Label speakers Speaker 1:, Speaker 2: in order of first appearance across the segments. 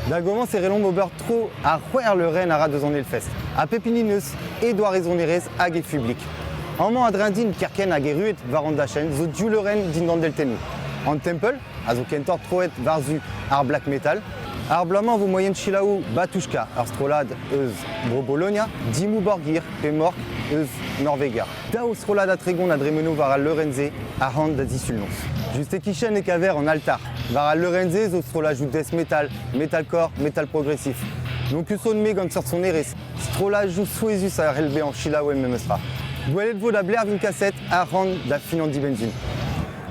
Speaker 1: Da gomañs e c'hellomp ober tro ar c'hwec'h leurenn a ra deus an Hellfest, ha pep hini 'neus e doare sonerezh hag e fublik. Amañ a-dreñv din kerkent hag erruet war an dachenn zo div leurenn dindan deltennoù. An Temple, a zo kentoc'h troet war-zu ar black metal. Ar bloaz-mañ 'vo moaien selaou Batushka, ur strollad eus Bro-Bologna, Dimmu Borgir pe Mork eus Norvegia. Daou strollad ha 30 a dremeno war al leurenn-se ac'hann da zisul-noz. Just e-kichen e kaver an altar. War al leurenn-se zo strollajoù death metal, metalcore, metal progressif. N'on ket son-me gant seurt sonerezh. Strollajoù souezhus a c'hell bezañ selaouet memestra. Gwelet 'vo da Blervin Kaset ac'hann da fin an dibenn-sizhun.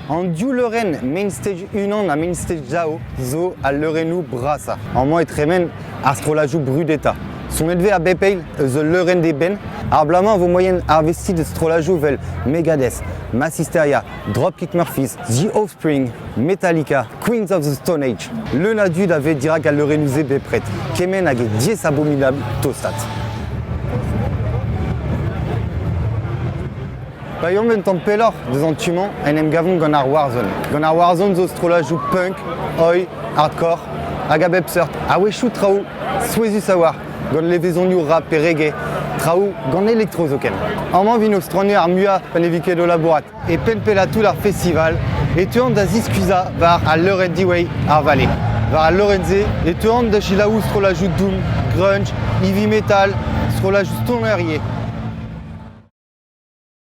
Speaker 1: An div leurenn Main Stage unan ha Main Stage daou zo al leurennoù brasañ. Amañ e tremen ar strollajoù brudetañ. Sonet 'vez a bep eil eus ul leurenn d'eben. Ar bloaz-mañ 'vo moaien arvestiñ deus strollajoù 'vel Megadeth, Mass Hysteria, Dropkick Murphys, The Offspring, Metallica, Queens of the Stone Age. Leun a dud a vez dirak al leurennoù-se bepred, kement hag e diaes abominabl tostaat. Pa yomp un tamm pelloc'h deus an tu-mañ en em gavomp gant ar Warzone. Gant ar Warzone zo strollajoù punk, oi, hardcore hag a bep seurt. A-wechoù traoù souezhus a-walc'h, gant levezonioù rap pe reggae, traoù gant elektro zoken. Amañ 'vin o straniñ ar muiañ pa ne vi ket o labourat. E penn pellañ tout ar festival e teuan da ziskuizhañ war al leurenn diwezhañ ar vale. War al leurenn-se e teuan da selaou strollajoù doom, grunge, heavy metal, strollajoù stoner ivez.